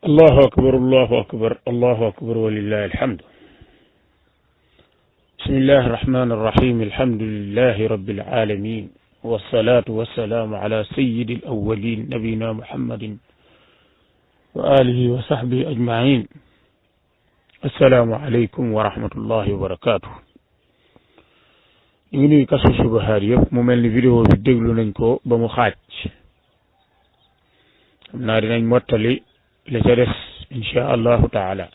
الله أكبر الله أكبر الله أكبر ولله الحمد. بسم الله الرحمن الرحيم. الحمد لله رب العالمين، والصلاة والسلام على سيد الأولين نبينا محمد وآله وصحبه أجمعين. السلام عليكم ورحمة الله وبركاته. ñu ngi nuyu Kashfu Shubuhaat yëpp. mu mel ni vidéo bi déglu nañ ko ba mu xaaj, xam naa dinañ mottali li ca des insha allahu taala.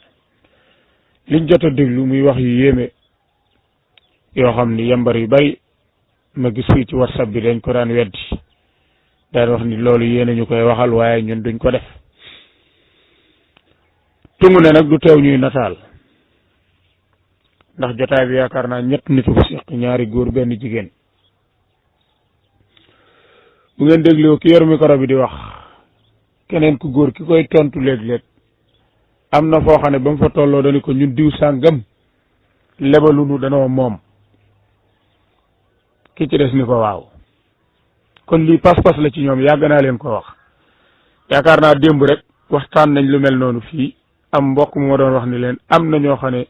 liñ jot a déglu muy wax yu yéeme yoo xam ni yambar yu bari ma gis fii ci whatsapp bi dañ ko daan weddi, daan wax ni loolu yéen a ñu koy waxal waaye ñun duñ ko def. tungu ne nag du teew ñuy nataal, ndax jotaay bi yaakaar naa ñett nit ko seq, ñaari góor benn jigéen. bu ngeen dégloo ki yor micro bi di wax, keneen ku góor ki koy tontu léeg-léeg am na foo xam ne ba mu fa tolloo dañu ko ñun diw sàngam lebalunu danoo moom, ki ci des ni ko waaw. kon lii pas-pas la ci ñoom, yàgg naa leen ko wax. yaakaar naa démb rek waxtaan nañ lu mel noonu fii. am mbokk mu ma doon wax ni leen am na ñoo xam ne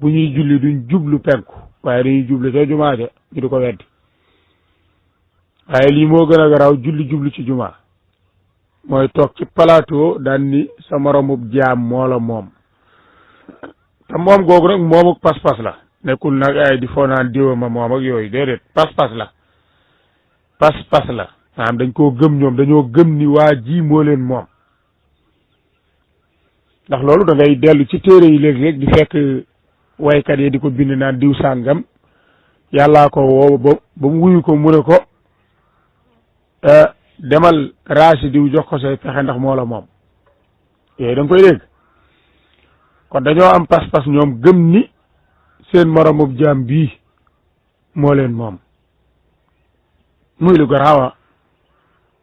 bu ñuy julli duñ jublu penku waaye dañuy jublu ca jumaa ja, ñu di ko weddi. waaye lii moo gën a garaaw julli jublu ci jumaa, mooy toog ci plateau daan ni sa moromub jaam moo la moom. te moom googu nag moomuk pas-pas la, nekkul nag ay di foo naan diwa ma moom ak yooyu, déedéet. pas-pas la, pas-pas la. maanaam dañ koo gëm ñoom, dañoo gëm ni waa ji moo leen moom. ndax loolu da ngay dellu ci téere yi léeg-léeg di fekk waykat yi di ko bind naan diw sàngam yàllaa ko woo ba mu wuyu ko mu ne ko demal raasi diw jox ko say pexe ndax moo la moom. yooyu da nga koy dégg. kon dañoo am pas-pas ñoom gëm ni seen moromub jaam bii moo leen moom. muy lu garaawa,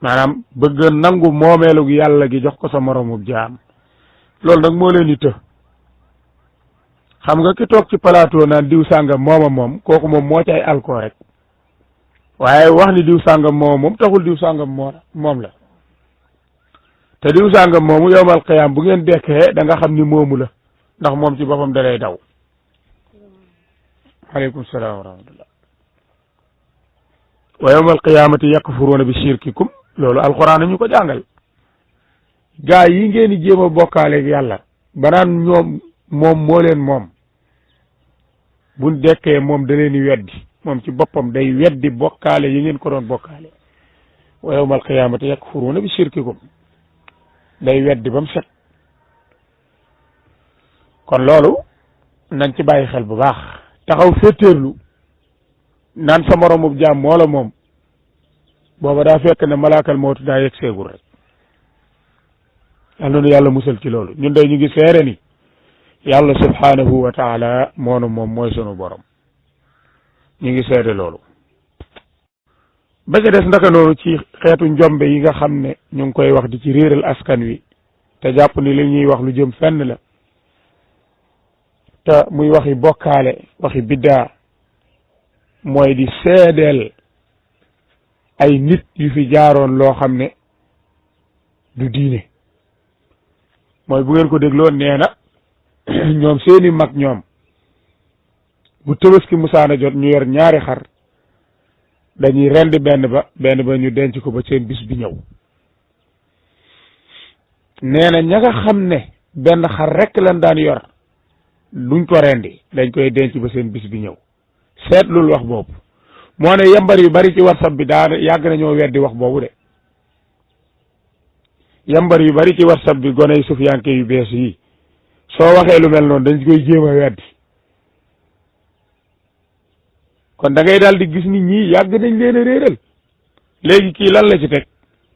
maanaam bëgg nangu moomeelug yàlla gi jox ko sa moromub jaam. loolu nag moo leen di të. xam nga ki toog ci plateau naan diw sàngam mooma moom, kooku moom moo ci ay alcool rek. waaye wax ni diw sàngam mooma moom taxul diw sàngam moom la. te diw sàngam moomu yowmal qiyaam bu ngeen dekkee da nga xam ni moomu la, ndax moom ci boppam da lay daw. aleykum salaam wa rahmatullah. wa yowmal qiyaamati yakfuruuna bi shirkikum, loolu alquran nañu ko jàngal. gaa yi ngeen di jéem a bokkaaleeg yàlla ba naan ñoom moom moo leen moom, buñ dekkee moom da leen di weddi. moom ci boppam day weddi bokkaale yi ngeen ko doon bokkaale. wa yawmal qiyaamati yakfuruuna bi shirkikum, day weddi ba mu set. kon loolu nañ ci bàyyi xel bu baax. taxaw féeteerlu naan sa moromub jaam moo la moom, booba daa fekk ne malaakal mawtu daa yegg seegul rek. yal na nu yàlla musal ci loolu. ñun day ñu ngi seere ni yàlla subhanahu wa taala moonu moom mooy sunu borom, ñu ngi seede loolu. ba ca des ndaka noonu ci xeetu njombe yi nga xam ne ñu ngi koy wax di ci réeral askan wi te jàpp ni li ñuy wax lu jëm fenn la, te muy waxi bokkaale, waxi biddaa, mooy di seedeel ay nit yu fi jaaroon loo xam ne du diine. mooy bu ngeen ko dégloo nee na ñoom seeni mag ñoom bu Tabaski musaana jot ñu yor ñaari xar, dañuy rendi benn ba ñu denc ko ba seen bis bi ñëw. nee na ña nga xam ne benn xar rek lañ daan yor duñ ko rendi, dañ koy denc ba seen bis bi ñëw. seetlul wax boobu. moo ne yambar yu bari ci WhatsApp bi daa yàgg nañoo weddi wax boobu de. yambar yu bari ci WhatsApp bi gone yu sufiyanke yu bees yi soo waxee lu mel noonu dañ koy jéem a weddi. kon da ngay daal di gis nit ñi yàgg nañ leen a réeral. léegi kii lan la ci teg?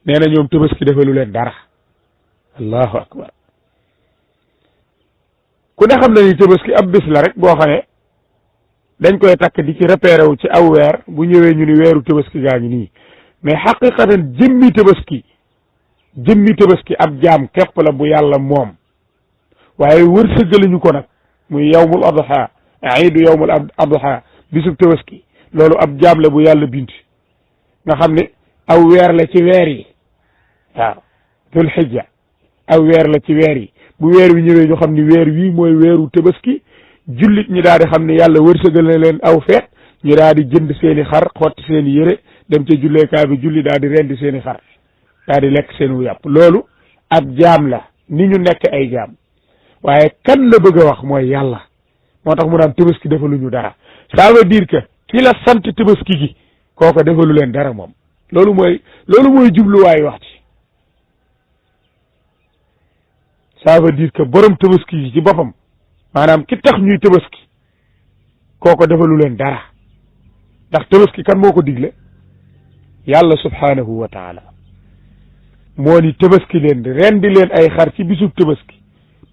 nee na ñoom Tabaski defalu leen dara. allahu akbar. ku ne xam na ni Tabaski ab bis la rek boo xam ne dañ koy takk di ci repéré wu ci aw weer, bu ñëwee ñu ni weeru Tabaski gaa ngi nii. mais xaqiqatan jëmmi Tabaski ab jaam képp la bu yàlla moom. waaye wërsëgaluñu ko nag muy yawmul adha, iidu yawmul adha, bisub Tabaski. loolu ab jaam la bu yàlla bind nga xam ne aw weer la ci weer yi. waaw dul xijja aw weer la ci weer yi bu weer wi ñëwee ñu xam ni weer wii mooy weeru tabaski jullit ñi daal di xam ne yàlla wërsëgal na leen aw feet ñu daal di jënd seeni xar xotti seeni yére dem ca julleekaay bi julli daal di rendi seeni xar daal di lekk seenu yàpp loolu ab jaam la ni ñu nekk ay jaam waaye kan la bëgg a wax mooy yàlla moo tax mu naan tabaski defaluñu dara ça veut dire que ki la sant tabaski gi kooko defalu leen dara moom loolu mooy jubluwaayu wax ci ça veut dire que borom tabaski gi ci boppam maanaam ki tax ñuy tabaski kooko defalu leen dara ndax tabaski kan moo ko digle yàlla subhanahu wa taala moo ni tabaski leen rendi leen ay xar ci bisub tabaski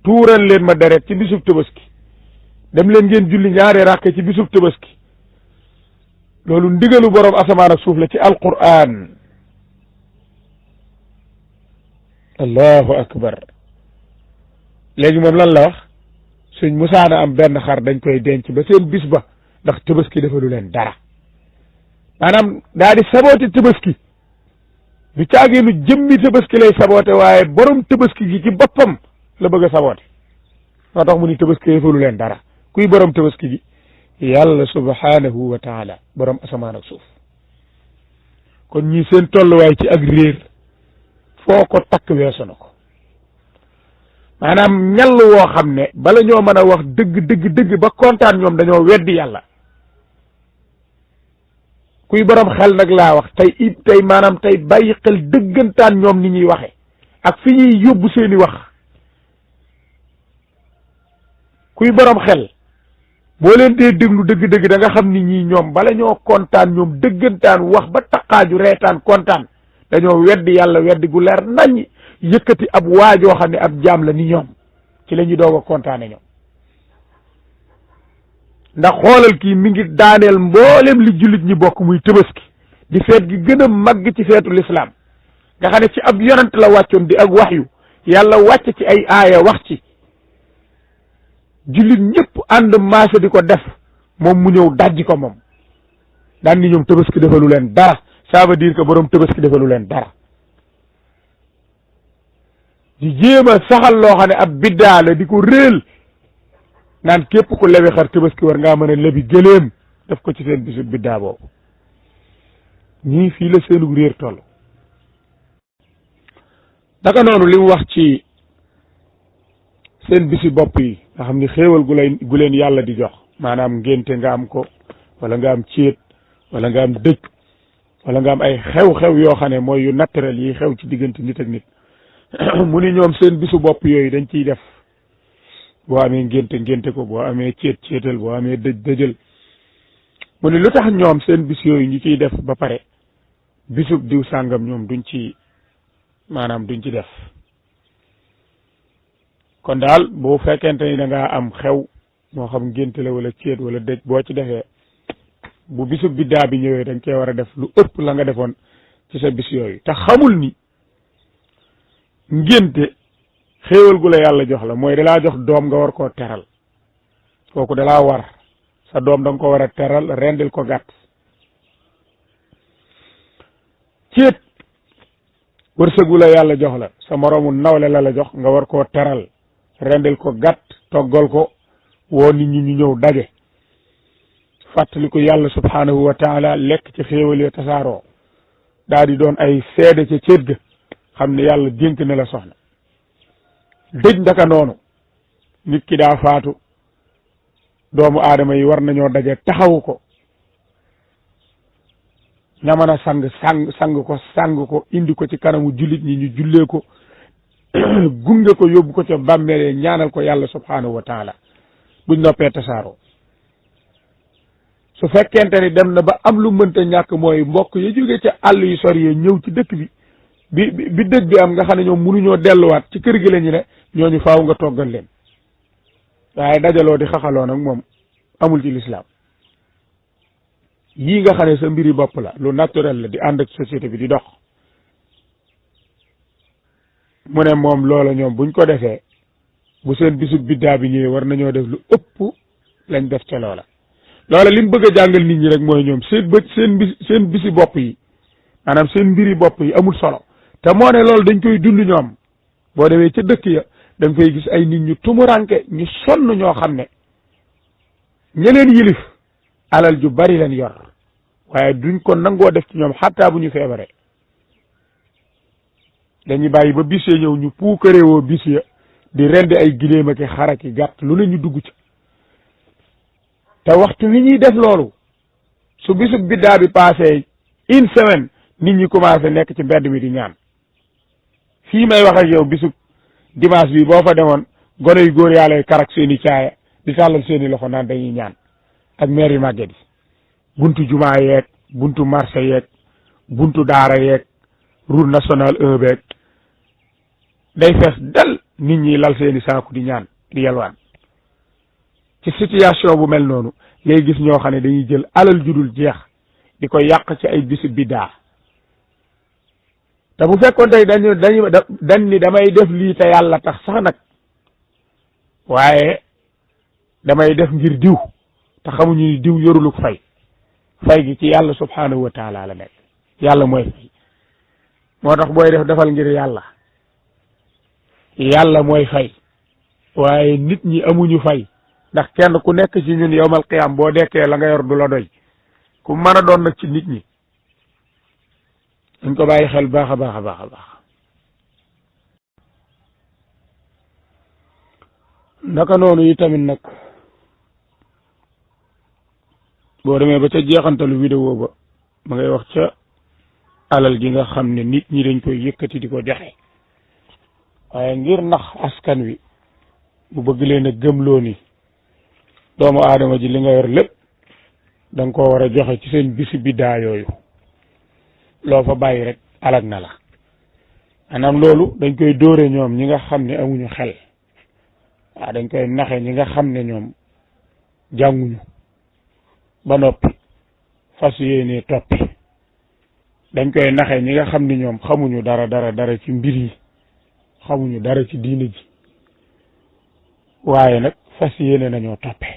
tuural leen ma deret ci bisub tabaski dem leen ngeen julli ñaari rakk ci bisub tabaski loolu ndigalu borom asamaan ak suuf la ci alquran allahu akbar léegi moom lan la wax suñ musaana am benn xar dañ koy denc ba seen bis ba ndax tabaski defalu leen dara maanaam daa di saboote tabaski du caageenu jëmmi tabaski lay saboote waaye borom tabaski gi ci boppam la bëgg a saboote moo tax mu ni tabaski defalu leen dara kuy borom tabaski gi yàlla subhanahu wa taala borom asamaan ak suuf kon ñi seen tolluwaay ci ak réer foo ko takk weesu na ko maanaam ñall woo xam ne bala ñoo mën a wax dëgg ba kontaan ñoom dañoo weddi yàlla kuy borom xel nag laa wax tey maanaam tey bàyyi xel dëggantaan ñoom ni ñuy waxe ak fi ñuy yóbbu seeni wax kuy borom xel boo leen dee déglu dëgg da nga xam ni ñii ñoom bala ñoo kontaan ñoom dëggantaan wax ba taqaaju reetaan kontaan dañoo weddi yàlla weddi gu leer nañ yëkkati ab waajoo xam ne ab jaam la ni ñoom ci la ñu doog a kontaane ñoom ndax xoolal kii mi ngi daaneel mboolem li jullit ñi bokk muy tabaski di feet gi gën a màgg ci feetu lislaam nga xam ne ci ab yonent la wàccoon di ak waxyu yàlla wàcc ci ay aaya wax ci jullit ñëpp ànd maase di ko def moom mu ñëw dajji ko moom daan ni ñoom tabaski defalu leen dara ça veut dire que borom tabaski defalu leen dara di jéem a saxal loo xam ne ab biddaa la di ko réel naan képp ku lebi xar tabaski war ngaa mën a lebi gëléem def ko ci seen bisu biddaa boobu ñii fii la seenu réer toll naka noonu li mu wax ci seen bisi bopp yi nga xam ni xéewal gu leen yàlla di jox maanaam ngénte nga am ko wala nga am céet wala nga am dëj wala nga am ay xew-xew yoo xam ne mooy yu naturel yi xew ci diggante nit ak nit mu ni ñoom seen bisu bopp yooyu dañ ciy def boo amee ngénte ko boo amee céetal boo amee dëjal mu ni lu tax ñoom seen bis yooyu ñu ciy def ba pare bisub diw sàngam ñoom duñ ci def kon daal boo fekkente ni da ngaa am xew moo xam ngénte la wala céet wala dëj boo ci defee bu bisub biddaa bi ñëwee dañ cee war a def lu ëpp la nga defoon ci sa bis yooyu te xamul ni ngénte xéewal gu la yàlla jox la mooy dalaa jox doom nga war koo teral kooku dalaa war sa doom da nga ko war a teral rendil ko gàtt céet wërsëgu la yàlla jox la sa moroomu nawle la jox nga war koo teral rendil ko gàtt toggal ko woo nit ñi ñu ñëw daje fàttali ko yàlla subhanahu wa taala lekk ci xéewalee tasaaroo daal di doon ay seede ca céet ga xam ne yàlla dénk na la soxna dëj ndaka noonu nit ki daa faatu doomu aadama yi war nañoo daje taxawu ko ña mën a sang ko indi ko ci kanamu jullit ñi ñu jullee ko gunge ko yóbbu ko ca bàmmeele ñaanal ko yàlla subhanahu wa taala buñ noppee tasaaroo su fekkente ni dem na ba am lu mënta ñàkk mooy mbokk ya jóge ca àll yu sori yi ñëw ci dëkk bi dëj bi am nga xam ne ñoom mënuñoo delluwaat ci kër gi la ñu ne ñooñu faaw nga toggal leen waaye dajaloo di xaxaloo nag moom amul ci lislaam yii nga xam ne sa mbiri bopp la lu naturel la di ànd ak société bi di dox mu ne moom loola ñoom buñ ko defee bu seen bisu biddaa bi ñëwee war nañoo def lu ëpp lañ def ca loola li mu bëgg a jàngal nit ñi rek mooy ñoom seen bisi bopp yi maanaam seen mbiri bopp yi amul solo te moo ne loolu dañ koy dund ñoom boo demee ca dëkk ya da nga fay gis ay nit ñu tumuranke ñu sonn ñoo xam ne ñeneen yilif alal ju bari leen yor waaye duñ ko nangoo def ci ñoom xattaa bu ñu feebaree dañuy bàyyi ba bis ya ñëw ñu puukarewoo bis ya di rendi ay giléem ak xar ak gàtt lu ne ñu dugg ci te waxtu wi ñuy def loolu su bisub biddaa bi passé une semaine nit ñi commencé nekk ci mbedd mi di ñaan fii may wax ak yow bisub dimanche bi boo fa demoon gone yu góor yàlla karak seeni caaya di tàllal seeni loxo naan dañuy ñaan ak maire yu màgget yi buntu jumaa yeeg buntu marché yeeg buntu daara yeeg route nationale 1 beeg day fees del nit ñi lal seeni saaku di ñaan di yalwaan ci situation bu mel noonu ngay gis ñoo xam ne dañuy jël alal judul jeex di ko yàq ci ay bisu biddaa te bu fekkoon tey dañ ni damay def lii te yàlla tax sax nag waaye damay def ngir diw te xamuñu ni diw yoruluk fay gi ci yàlla subhanahu wa taala la nekk yàlla mooy fay moo tax booy def defal ngir yàlla mooy fay waaye nit ñi amuñu fay ndax kenn ku nekk ci ñun yowmal qiyaam boo dekkee la nga yor du la doy ku mën a doon nag ci nit ñi dañ ko bàyyi xel baax a baax a baax a baax naka noonu yi tamit nag boo demee ba ca jeexantalu vidéo ba ma ngay wax ca alal gi nga xam ne nit ñi dañ koy yëkkati di ko joxe waaye ngir nax askan wi bu bëgg leen a gëmloo ni doomu aadama ji li nga yor lépp da nga koo war a joxe ci seen bisi biddaa yooyu loo fa bàyyi rek alag na la maanaam loolu dañ koy dóore ñoom ñi nga xam ne amuñu xel waaw dañ koy naxe ñi nga xam ne ñoom jànguñu ba noppi fas yéene toppi dañ koy naxe ñi nga xam ne ñoom xamuñu dara ci mbir yi xamuñu dara ci diine ji waaye nag fas yéene nañoo toppe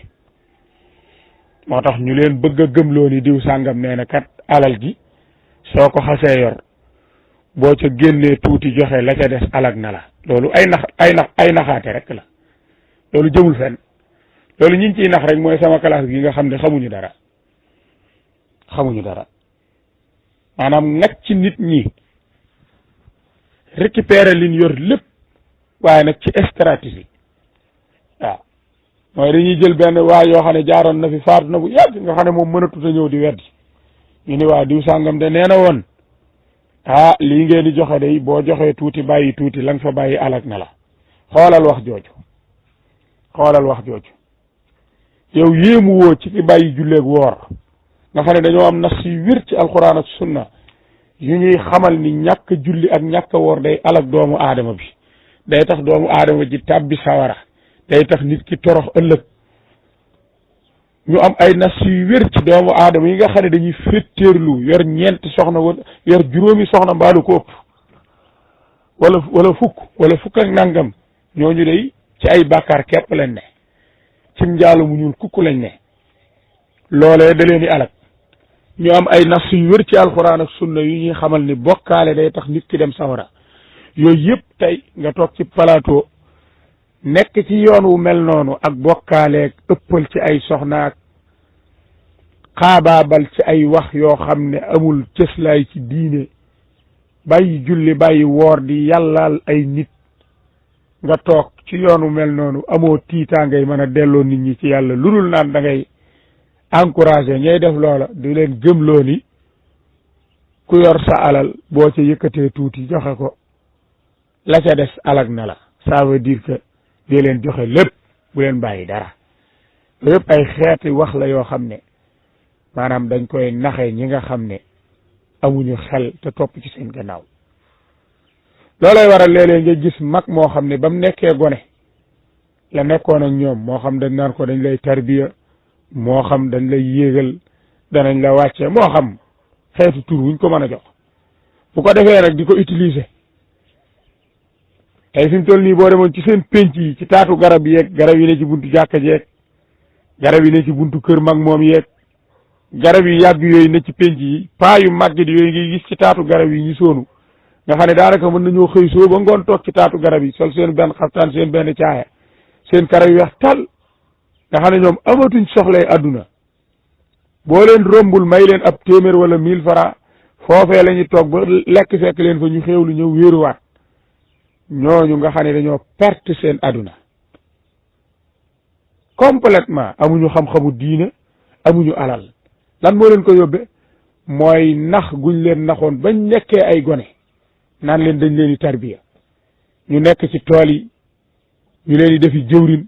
moo tax ñu leen bëgg a gëmloo ni diw sàngam nee na kat alal ji soo ko xasee yor boo ca génnee tuuti joxe la ca des alag na la loolu ay naxaate rek la loolu jëmul fenn loolu ñi ciy nax rek mooy sama classe gi nga xam ne xamuñu dara maanaam nag ci nit ñi récupérer liñ yor lépp waaye nag ci stratégie waaw mooy dañuy jël benn waay yoo xam ne jaaroon na fi faatu na bu yàgg nga xam ne moom mënatut a ñëw di weddi ñu ni waa diw sàngam de nee na woon lii ngeen di joxe day boo joxee tuuti bàyyi tuuti la nga fa bàyyi alag na la xoolal wax jooju yow yéemu woo ci ki bàyyi julleeg woor nga xam ne dañoo am nas yu wér ci alquran ak sunna yu ñuy xamal ni ñàkk julli ak ñàkk woor day alag doomu aadama bi day tax doomu aadama ji tàbbi sawara day tax nit ki torox ëllëg ñu am ay nas yu wér ci doomu aadama yi nga xam ne dañuy féttéerlu yor ñeenti soxna wala yor juróomi soxna mbaalu ko ëpp wala fukk ak nangam ñooñu day ci ay bàkkaar képp lañ ne ci njaalo mu ñuul kukku lañ ne loolee da leen di alag ñu am ay nas yu wér ci alxuraan ak sunna yu ñuy xamal ni bokkaale day tax nit ki dem sawara yooyu yëpp tey nga toog ci plateau nekk ci yoon wu mel noonu ak bokkaaleeg ëppal ci ay soxnaak xaabaabal ci ay wax yoo xam ne amul cëslaay ci diine bàyyi julli bàyyi woor di yàllaal ay nit nga toog ci yoon wu mel noonu amoo tiitaa ngay mën a delloo nit ñi ci yàlla lu dul naan da ngay encouragé ñay def loola di leen gëmloo ni ku yor sa alal boo ca yëkkatee tuuti joxe ko la ca des alag na la ça veut dire que di leen joxe lépp bu leen bàyyi dara lépp ay xeeti wax la yoo xam ne maanaam dañ koy naxe ñi nga xam ne amuñu xel te topp ci seen gannaaw loolay waral léeg-léeg nga gis mag moo xam ne ba mu nekkee gone la nekkoon ak ñoom moo xam dañ naan ko dañ lay tarbiya moo xam dañ lay yéegal danañ la wàcce moo xam xeetu tur wuñ ko mën a jox bu ko defee nag di ko utiliser tey fi mu toll nii boo demoon ci seen penc yi ci taatu garab yeeg garab yi ne ci buntu jàkka jeeg garab yi ne ci buntu kër mag moom yeeg garab yi yàgg yooyu ne ci penc yi paa yu màgget yooyu ngi gis ci taatu garab yi ñu soonu nga xam ne daanaka mën nañoo xëy soo ba ngoon toog ci taatu garab yi sol seen benn xaftaan seen benn caaya seen karaw yu weex tal nga xam ne ñoom amatuñ soxlay àdduna boo leen rombul may leen ab téeméer wala 1000 francs foofee la ñuy toog ba lekk fekk leen fa ñu xéewlu ñëw wéeruwaat ñooñu nga xam ne dañoo perte seen àdduna complètement amuñu xam-xamu diine amuñu alal lan moo leen ko yóbbe mooy nax guñ leen naxoon bañ nekkee ay gone naan leen dañ leen di tarbiya ñu nekk ci tool yi ñu leen di defi jëwrin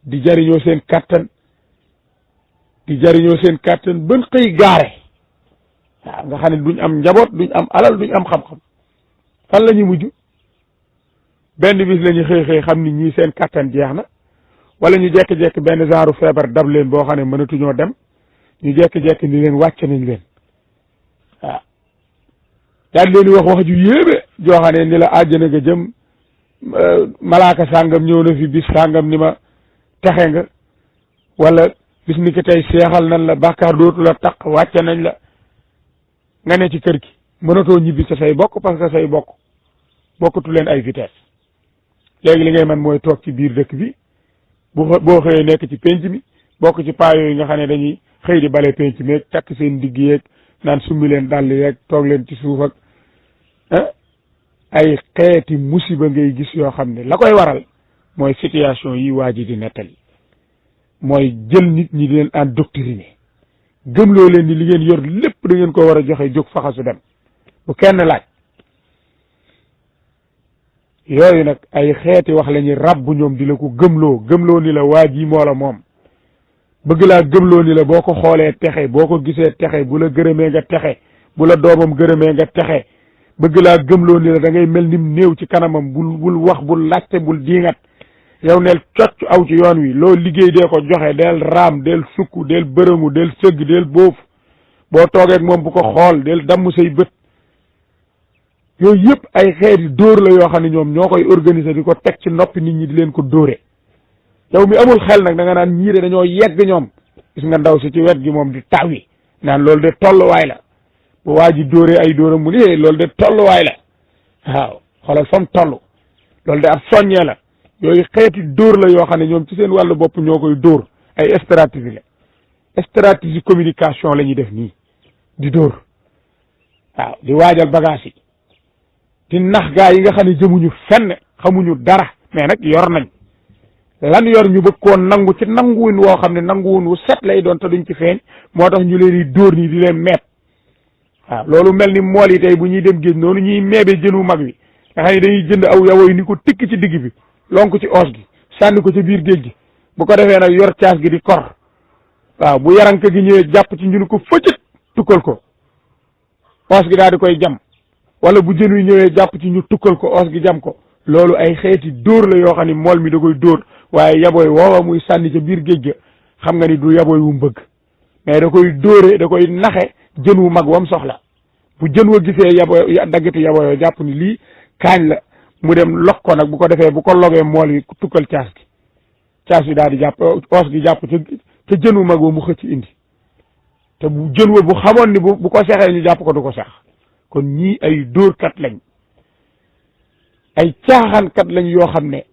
di jariñoo seen kàttan bën xëy gaare waaw nga xam ne duñ am njaboot duñ am alal duñ am xam-xam fan la ñuy mujj benn bis la ñu xëy xam ni ñii seen kàttan jeex na wala ñu jekki-jekki benn genre feebar dab leen boo xam ne mënatuñoo dem ñu jekki-jekki ni leen wàcc nañ leen waaw daal leen wax ju yéeme joo xam ne ni la àjjana nga jëm malaaka sàngam ñëw na fi bis sàngam ni ma texe nga wala bis ni ki tey seexal nañ la bàkkaar dootu la taq wàcce nañ la nga ne ci kër gi mënatoo ñibbi sa say bokk parce que say bokkatu leen ay vitesse léegi li ngay man mooy toog ci biir dëkk bi boo xëyee nekk ci penc mi bokk ci paa yooyu nga xam ne dañuy xëy di bale penc mi ak takk seen digg yeeg naan summi leen dàll yeeg toog leen ci suuf ak ay xeeti musiba ngay gis yoo xam ne la koy waral mooy situation yi waa ji di nettali mooy jël nit ñi di leen endoctriner gëmloo leen ni li ngeen yor lépp da ngeen ko war a joxe jóg faxasu dem bu kenn laaj yooyu nag ay xeeti wax la ñuy ràbb ñoom di la ko gëmloo ni la waa ji moo la moom bëgg laa gëmloo ni la boo ko xoolee texe boo ko gisee texe bu la gërëmee nga texe bu la doomam gërëmee nga texe bëgg laa gëmloo ni la da ngay mel nim néew ci kanamam bul wax bul laajte bul diingat yow neel cocc aw ci yoon wi loo liggéey dee ko joxe del raam del sukk del bërëngu del sëgg del boof boo toogeek moom bu ko xool del damm say bët yooyu yëpp ay xeeti dóor la yoo xam ne ñoom ñoo koy organiser di ko teg ci noppi nit ñi di leen ko dóore yow mi amul xel nag da nga naan ñii de dañoo yegg ñoom gis nga ndaw si ci wet gi moom di tawi naan loolu de tolluwaay la bu waa ji dóoree ay dóoram mu ni loolu de tolluwaay la waaw xoolal fa mu toll loolu de ab soññee la yooyu xeeti dóor la yoo xam ne ñoom ci seen wàllu bopp ñoo koy dóor ay stratégie la stratégie communication la ñuy def nii di dóor waaw di waajal bagage yi di nax gaa yi nga xam ne jëmuñu fenn xamuñu dara mais nag yor nañ lan yor ñu bëgg koo nangu ci nanguwun woo xam ne nanguwun wu set lay doon te duñ ci feeñ moo tax ñu leen di dóor nii di leen meeb waaw loolu mel ni mool yi tey bu ñuy dem géej noonu ñuy meebee jën wu mag wi nga xam ne dañuy jënd aw yawoy ni ko tikk ci digg bi lonk ci oos gi sànni ko ci biir géej gi bu ko defee nag yor caas gi di kor waaw bu yaranka gi ñëwee jàpp ci ñu ko fëccët tukkal ko oos gi daal di koy jam wala bu jën wi ñëwee jàpp ci ñu tukkal ko oos gi jam ko loolu ay xeeti dóor la yoo xam ne mool mi da koy dóor waaye yabooy woowa muy sànni ca biir géej ga xam nga ni du yabooy wu mbëgg mais da koy dóore da koy naxe jën wu mag wam soxla bu jën wa gisee yabooy daggati yabooyoo jàpp ni lii kaañ la mu dem log ko nag bu ko defee bu ko logee mool yi tukkal caas bi daal di jàpp oos gi jàpp ca jën wu mag wa mu xëcc indi te bu jën wa bu xamoon ni bu ko sexee ñu jàpp ko du ko sax kon ñii ay dóorkat lañ ay caaxaankat lañ yoo xam ne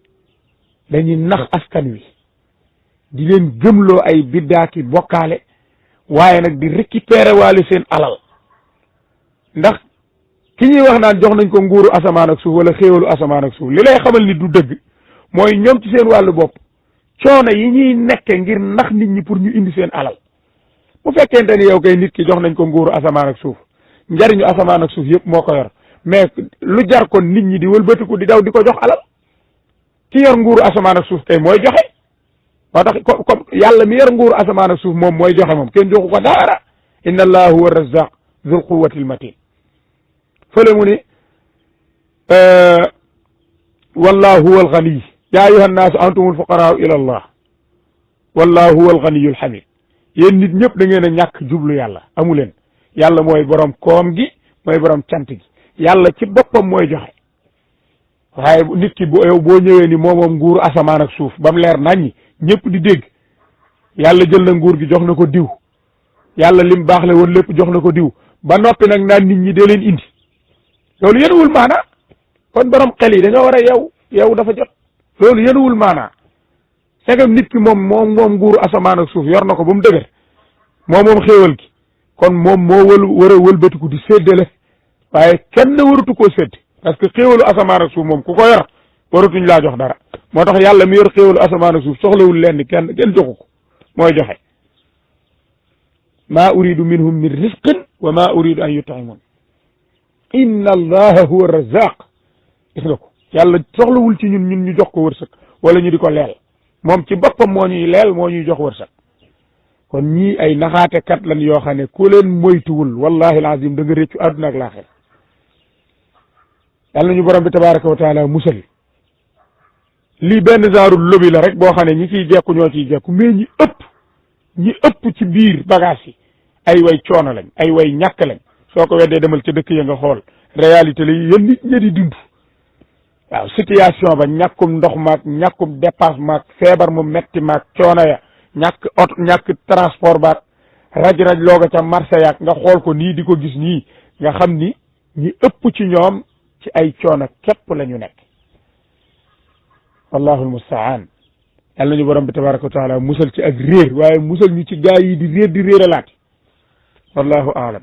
dañuy nax askan wi di leen gëmloo ay biddaaki bokkaale waaye nag di récupérer waale seen alal ndax ki ñuy wax naan jox nañ ko nguuru asamaan ak suuf wala xéewalu asamaan ak suuf li lay xamal ni du dëgg mooy ñoom ci seen wàllu bopp coono yi ñuy nekke ngir nax nit ñi pour ñu indi seen alal bu fekkente ni yow kay nit ki jox nañ ko nguuru asamaan ak suuf njariñu asamaan ak suuf yëpp moo ko yor mais lu jar kon nit ñi di wëlbatiku di daw di ko jox alal ki yor nguuru asamaan ak suuf tey mooy joxe moo tax comme yàlla mi yor nguuru asamaan ak suuf moom mooy joxe moom kenn joxu ko dara inna allaha huwa razzaq dhul quwwatil matin fële mu ni wallahu huwa alghani ya ayuha nnaasu antumul fuqaraa ila allah wallahu huwa alghaniyul hamid yéen nit ñëpp da ngeen a ñàkk jublu yàlla amu leen yàlla mooy borom koom gi mooy borom cant gi yàlla ci boppam mooy joxe waaye nit ki yow boo ñëwee ni moomoom nguuru asamaan ak suuf ba mu leer naññi ñëpp di dégg yàlla jël na nguur gi jox na ko diw yàlla lim baax le woon lépp jox na ko diw ba noppi nag naan nit ñi dee leen indi loolu yenuwul maanaa kon borom xel yi dañoo war a yow dafa jot loolu yenuwul maanaa segam nit ki moom nguuru asamaan ak suuf yor na ko ba mu dëgër moom xéewal gi kon moom moo war a wëlbatiku di séddale waaye kenn waratu koo sédd parce que xéewalu asamaan ak suuf moom ku ko yor waratuñ laa jox dara moo tax yàlla mi yor xéewalu asamaan ak suuf soxlawul leen kenn joxu ko mooy joxe maa uridu minhum min risqin wa maa uridu an yut'imun inna allaha huwa razaq gis nga ko yàlla soxlawul ci ñun ñu jox ko wërsëg wala ñu di ko leel moom ci boppam moo ñuy leel moo ñuy jox wërsëg kon ñii ay naxaate kat lan yoo xam ne ku leen moytuwul wallahi alazim da nga réccu àdduna ak laaxira yàlla ñu borom bi tabaraka wa taala musal lii benn genre lobby la rek boo xam ne ñi ciy jekku ñoo ciy jekku mais ñi ëpp ci biir bagage yi ay way coono lañ ay way ñàkk lañ soo ko weddee demal ca dëkk ya nga xool réalité la yéen nit ñi di dund waaw situation ba ñàkkum ndox maag ñàkkum dépasse maag feebar mu metti maag coono ya ñàkk transport baag raj-raj looga ca marché yaag nga xool ko nii di ko gis nii nga xam ni ñi ëpp ci ñoom ci ay coono képp la ñu nekk wallahu almustaan yàlla ñu borom bi tabaraka wa taala musal ci ak réer waaye musal ñu ci gaa yi di réer di réeralaat wallahu aalam